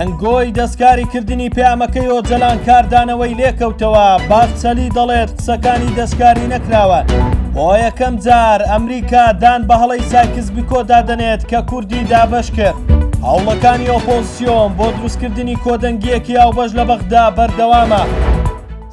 دەنگۆی دەستکاریکردنی پەیامەکەی ئۆجەلان کاردانەوەی لێکەوتەوە، باخچەلی دەڵێت قسەکانی دەستکاری نەکراوە. بۆ یەکەم جار ئەمریکا دان بە هەڵەی سایکس بیکۆدا دەنێت کە کوردی دابەش کرد. هەوڵەکانی ئۆپۆزسیۆن بۆ دروستکردنی کۆدەنگییەکی هاوبەش لە بەغدا بەردەوامە.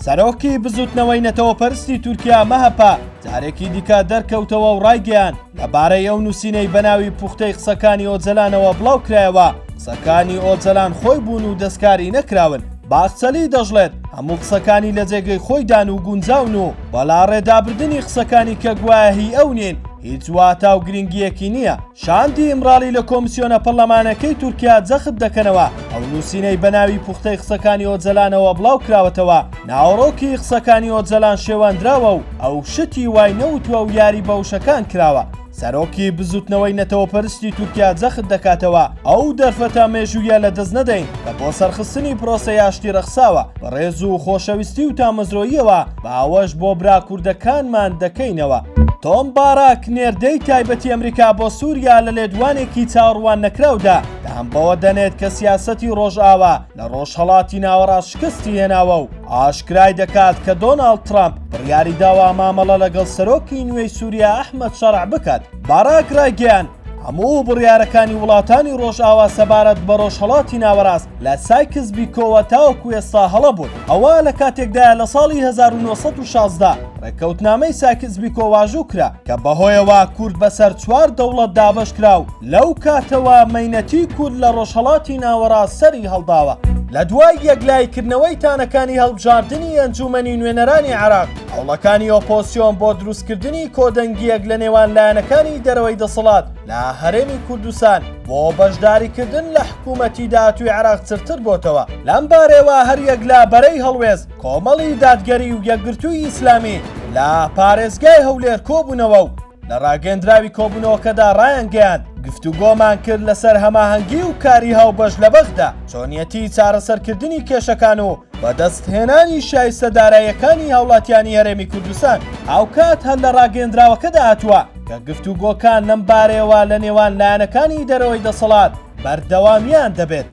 سەرۆکی بزوتنەوەی نەتەوەپەرستی تورکیا مەهەپە جارێکی دیکە دەرکەوتەوە و ڕایگەیاند، لەبارەی ئەو نووسینەی بەناوی پوختەی قسەکانی ئۆجەلانەوە بڵاوکرایەوە، قسەکانی ئۆجەلان خۆی بوون و دەستکاری نەکراون. باخچەلی دەشڵێت، هەموو قسەکانی لە جێگەی خۆیدان و گونجاون و بەلاڕێدابردنی قسەکانی کە گوایە هی ئەو نین، هیچ واتا و گرنگییەکی نییە. شاندی ئیمراڵی لە کۆمسیۆنە پەرلەمانەکەی تورکیا جەخت دەکەنەوە، ئەو نووسینەی بەناوی پوختەی قسەکانی ئۆجەلانەوە بڵاوکراوەتەوە، ناوەڕۆکی قسەکانی ئۆجەلان شێواندراوە و ئەو شتی وای نەوتووە و یاری بە وشەکان کراوە. سەرۆکی بزوتنەوەی نەتەوەپەرستی تورکیا جەخت دەکاتەوە، ئەو دەرفەتە مێژوویە لەدەست نەدەین کە بۆ سەرخستنی پرۆسەی ئاشتی رەخساوە، بە رێز و خۆشەویستی و تامەزرۆییەوە باوەش بۆ برا کوردەکانمان دەکەینەوە. تۆم باراک، نێردەی تایبەتی ئەمریکا بۆ سوریا لە لێدوانێکی چاوەڕوان نەکراودا دان بەوە دەنێت کە سیاسەتی ڕۆژئاوا لە ڕۆژهەڵاتی ناوەڕاست شکستی هێناوە و ئاشکرای دەکات کە دۆناڵد ترامپ بڕیاری داوە مامەڵە لەگەڵ سەرۆکی نوێی سوریا ئەحمەد شەرع بکات. باراک ڕایگەیاند، هەموو بڕیارەکانی وڵاتانی ڕۆژئاوا سەبارەت بە ڕۆژهەڵاتی ناوەڕاست لە سایکس بیکۆوە تاوەکو ئێستا هەڵە بوون. ئەوە لە کاتێکدایە لە ساڵی 1916 ڕێککەوتنامەی سایکس بیکۆ واژوو کرا کە بەهۆیەوە کورد بەسەر چوار دەوڵەت دابەش کرا و لەو کاتەوە مەینەتی کورد لە ڕۆژهەڵاتی ناوەڕاست سەری هەڵداوە. لە دوای یەکلاییکردنەوەی تانەکانی هەڵبژاردنی ئەنجوومەنی نوێنەرانی عێراق، هەوڵەکانی ئۆپۆزسیۆن بۆ دروستکردنی کۆدەنگییەک لە نێوان لایەنەکانی دەرەوەی دەسەڵات لە هەرێمی کوردستان بۆ بەشداریکردن لە حکوومەتی داهاتووی عێراق چرتر بۆتەوە. لەم بارەیەوە هەریەک لە بەرەی هەڵوێست، کۆمەڵی دادگەری و یەکگرتووی ئیسلامی لە پارێزگای هەولێر کۆبوونەوە و لە ڕاگەیەندراوی کۆبوونەوەکەدا ڕایانگەیاند، گفتوگۆمان کرد لەسەر هەماهەنگی و کاری هاوبەش لە بەغدا، چۆنیەتی چارەسەرکردنی کێشەکان و بەدەستهێنانی شایستە داراییەکانی هاوڵاتیانی هەرێمی کوردستان. هاوکات هەر لە ڕاگەیەندراوەکەدا هاتووە کە گفتوگۆکان لەم بارەیەوە لە نێوان لایەنەکانی دەرەوەی دەسەڵات بەردەوامیان دەبێت.